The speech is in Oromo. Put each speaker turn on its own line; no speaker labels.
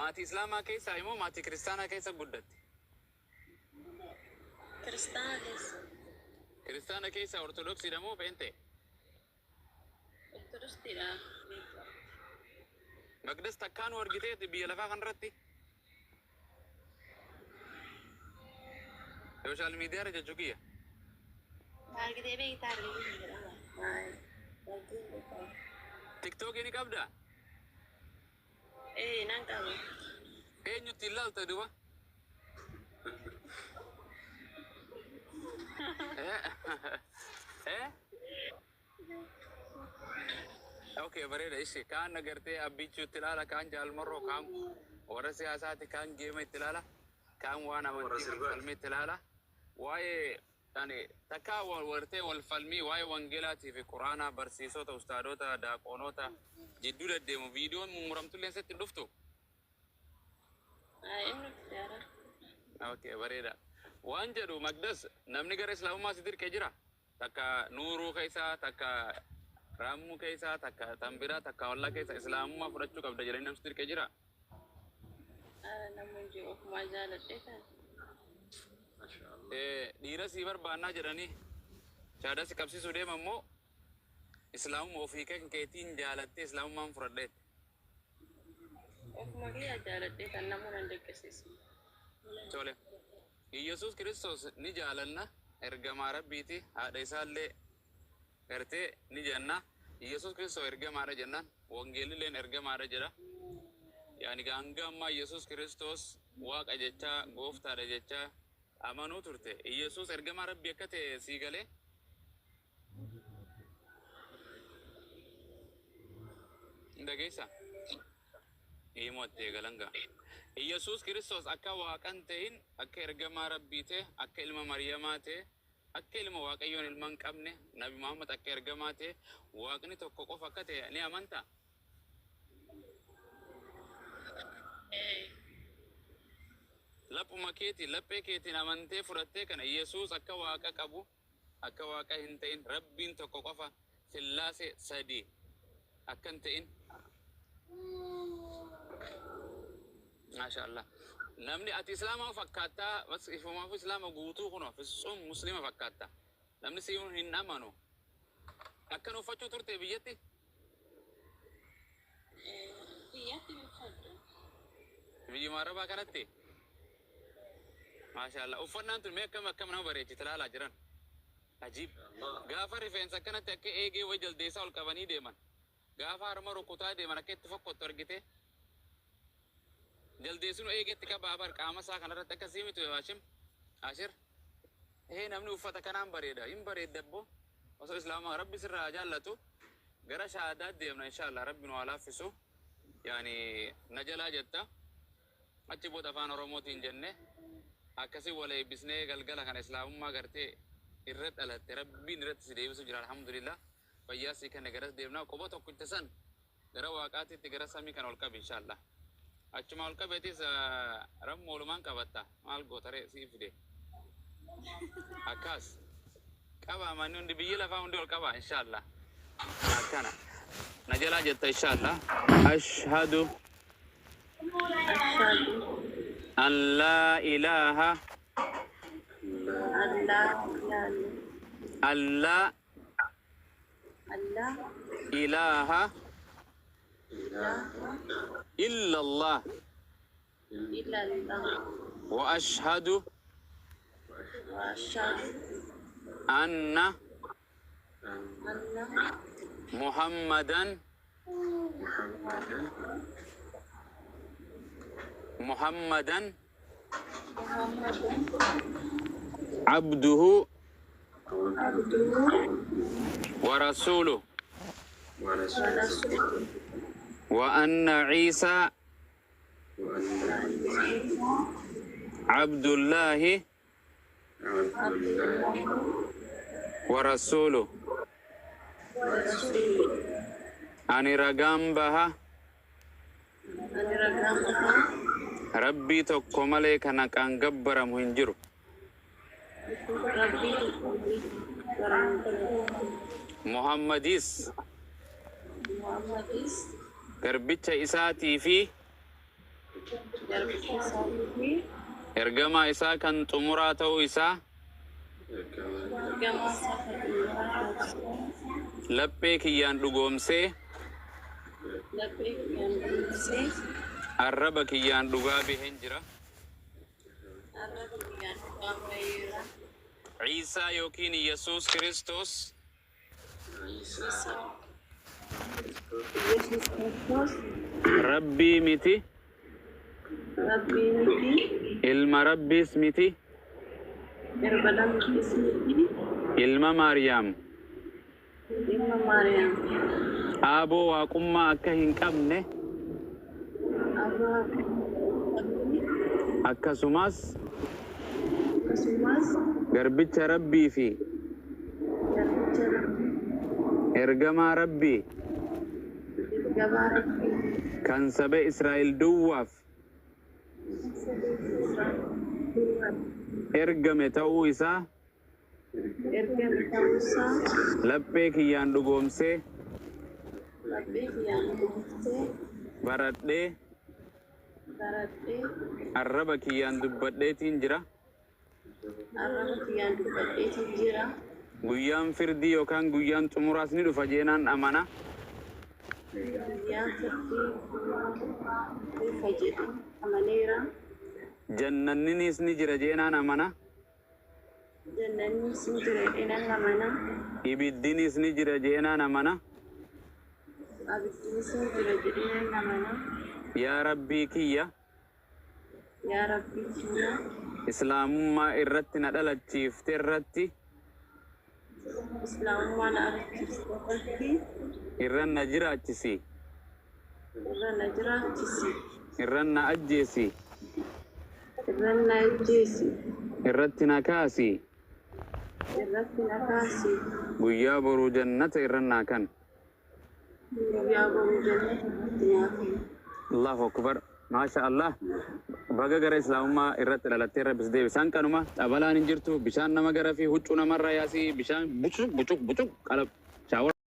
Maatii Islaamaa keessaa immoo maatii Kiristaanaa keessa guddatte?
Kiristaana keessa.
Kiristaana keessa Ortodoksiidha moo Pheenxee?
Ortodoksiidha.
Maqdas takkaa nu argiteeti biyya lafaa kanarratti? Sooshaal miidiyaa irra jechuu kiyya.
Argitee beektaa argitee jedhama. Argitee beektaa.
Tiktookii ni qabdaa?
Ee, nan qaba.
Eenyutti ilaalta duba? Eh? Okay, bareeda ishi. Kaan agartee abbichuu itti ilaala, kaan jaalmarroo, kaan warra siyaasaati, kaan geema itti ilaala, kaan waan
Warra
amantii wal
sirbaati.
falmii itti ilaala. Waa'ee ani takkaa wal wartee wal falmii waa'ee wangeelaatii fi quraanaa barsiisota, ustaadota, daaqoonota jidduu deddeemu viidiyoon mummuramtullee sitti hin dhuftu.
Inni dhufteera.
Okay, bareeda. Waan jedhu Magdas namni gara Islaamummaa si dirqee jira. Takka Nuuruu keessa, takka Rammuu keessa, takka Tambiraa, takka Hollaa keessa Islaamummaa fudhachuu qabda jedhanii namni si dirqee jira.
Namni jiru ofumaa jaaladhee kan.
Mashaallah.
Dhiira sii barbaannaa jedhanii shaadaa si qabsiisuu deema immoo Islaamummaa ofii kan keetiin jaalattee Islaamummaan fudhadheette.
Ofuma kiyya jaaladhee kan namuu nan dirqisiisu.
Tole. Iyyasuus Kiristoos ni jaalanna, ergamaa Rabbiiti, haadha isaallee gartee ni jenna. Iyyasuus Kiristoos ergamaadha jennaan, wangeelilleen ergamaadha jedha. Yaani hanga ammaa Iyyasuus Kiristoos Waaqa jechaa, gooftaadha jechaa amanuu turte. Iyyasuus ergamaa Rabbii akka ta'e sii galee? Hin dhageessaa? Himoo itti eegalan gaa. Iyyasuus Kiristoos akka Waaqa hin ta'in, akka ergamaa Rabbii ta'e, akka ilma Mariyamaa ta'e, akka ilma Waaqayyoon ilma hin qabne, Nabi Muhammad akka ergamaa ta'e, Waaqni tokko qofa akka ta'e ni amantaa?
Ee.
Laphuma keetiin, laphee keetiin amantee fudhattee kana Iyyasuus akka Waaqa qabu, akka Waaqa hin ta'in, Rabbiin tokko qofa, Sillaasee sadii akka hin ta'in. Maasha Allah. Namni ati Islaama fakkaattaa, bas ifumaafuu Islaama guutuu kunoo, fitsum Muslima fakkaatta. Namni si hin amanu. Akkan uffachuu turte biyyatti?
Biyyatti uffadhu.
Biyyuma Arabaa kanatti? Maasha Allah. Uffannaan tun mee akkam akkam nama bareechite ilaalaa jiran. Ajiib.
Mashallah.
Gaafa rifeensa akkanatti akka eegee wayi jaldeessaa ol qabanii deeman. Gaafa harma rukutaa deeman akka itti fokkottu argite. Jaldeessinu eegeetti qabaa bar qaama isaa kanarratti akkasii miti Hashim. Ashir. Ee, namni uffata kanaan bareeda. Hin bareedda abbo. Osoo Islaamaa Rabbi sirraa haa jaallatu. Gara shahaadaa deemna inshallah, Rabbi nu haa laaffisu. Yaani na jalaa jetta. Achi booda afaan Oromootiin jenne akkasii wal eebbisnee galgala kana Islaamummaa gartee irra dhalatte Rabbiin irratti si deebisu jira, alhamdulillah. Fayyaa sii kenne, garas deemnaa, quba tokkicha san gara Waaqaatitti, gara samii kana ol qabi inshallah. Achuma ol qabeetis rammoo olumaan qabatta, maal gootaree sii fide. Akkas qaba, manni hundi, biyyi lafaa hundi ol qaba inshallah. Akkana na jalaa jetta inshallah. Ashhadu
Ashhadu
an laa ilaaha
an laa ilaaha
an laa
an laa
ilaaha
ilaaha
illa Allah
illallah
wa ashhadu
wa ashhadu
anna
anna
Muhammadan
Muhammadan
Muhammadan
Muhammadan
abduhu
abduhu
wa rasuluh
wa rasuluh
wa rasuluh
wa anna Isa
wa anna Isa
Abdullahi
Abdullahi
wa rasuluh.
wa rasuluh.
Ani ragaan baha
Ani ragaan baha
Rabbii tokko malee kan haqaan gabbaramu hin jiru.
Rabbii tokko malee garamu
Muhammadis
Muhammadis
garbicha isaatii fi
Garbicha isaatii fi
ergamaa isaa kan xumuraa ta'uu isaa
ergamaa isaa kan xumuraa ta'uu isaa
laphee kiyyaan dhugoomsee
laphee kiyyaan dhugoomsee
arraba kiyyaan dhugaa baheen jira.
Arraba kiyyaan dhugaa baheera.
Ciisaa yookiin Yesuus Kiristoos
Isa Yesuus Kiristoos
Rabbii miti,
Rabbii miti,
ilma Rabbiis miti,
ilma Rabbiis miti,
ilma Maariyaam
ilma Maariyaam
aaboo waaqummaa akka hin qabne
abbaa
akkasumas
akkasumas
garbicha Rabbii fi
garbicha Rabbii
ergamaa Rabbii
ergamaa Rabbii
kan saba Israa'el duwwaaf ergame ta'uu isaa
ergame ta'uu isaa
laphee kiyyaan dhugoomsee
laphee kiyyaan dhugoomsee
baradhee
baradhee
arraba kiyyaan dubbadheetiin jira.
Arraba kiyyaan dubbadheetiin jira.
Guyyaan firdii yookaan guyyaan xumuraas ni dhufa jeenaan amana.
Guyyaan firdii dhufa jedhe amaneera.
Jannanninis ni jira jeenaan amana.
Jannannis ni jira jedheen amana.
Ibiddinis ni jira jeenaan amana.
Abiddinis ni jira jedheen amana.
Yaa Rabbii kiyya,
Yaa Rabbii kiyya,
Islaamummaa irratti na dhalachiifte irratti
Islaamummaa na argisiifte irratti
irran na jiraachisi,
irra na jiraachisi,
irran na ajjeesi,
irra na ajjeesi,
irratti na kaasi,
irratti na kaasi,
guyyaa boruu jannata irran naa kan.
Guyyaa boruu jannata irratti naa kenni.
Allahu akbar. Maasha Allah. Baga gara Islaamummaa irratti dhalattee Rabbis deebisaan kanuma xabalaan hin jirtu, bishaan nama gara fi huccuu namarraa yaasii bishaan bucuq bucuq bucuq qalab.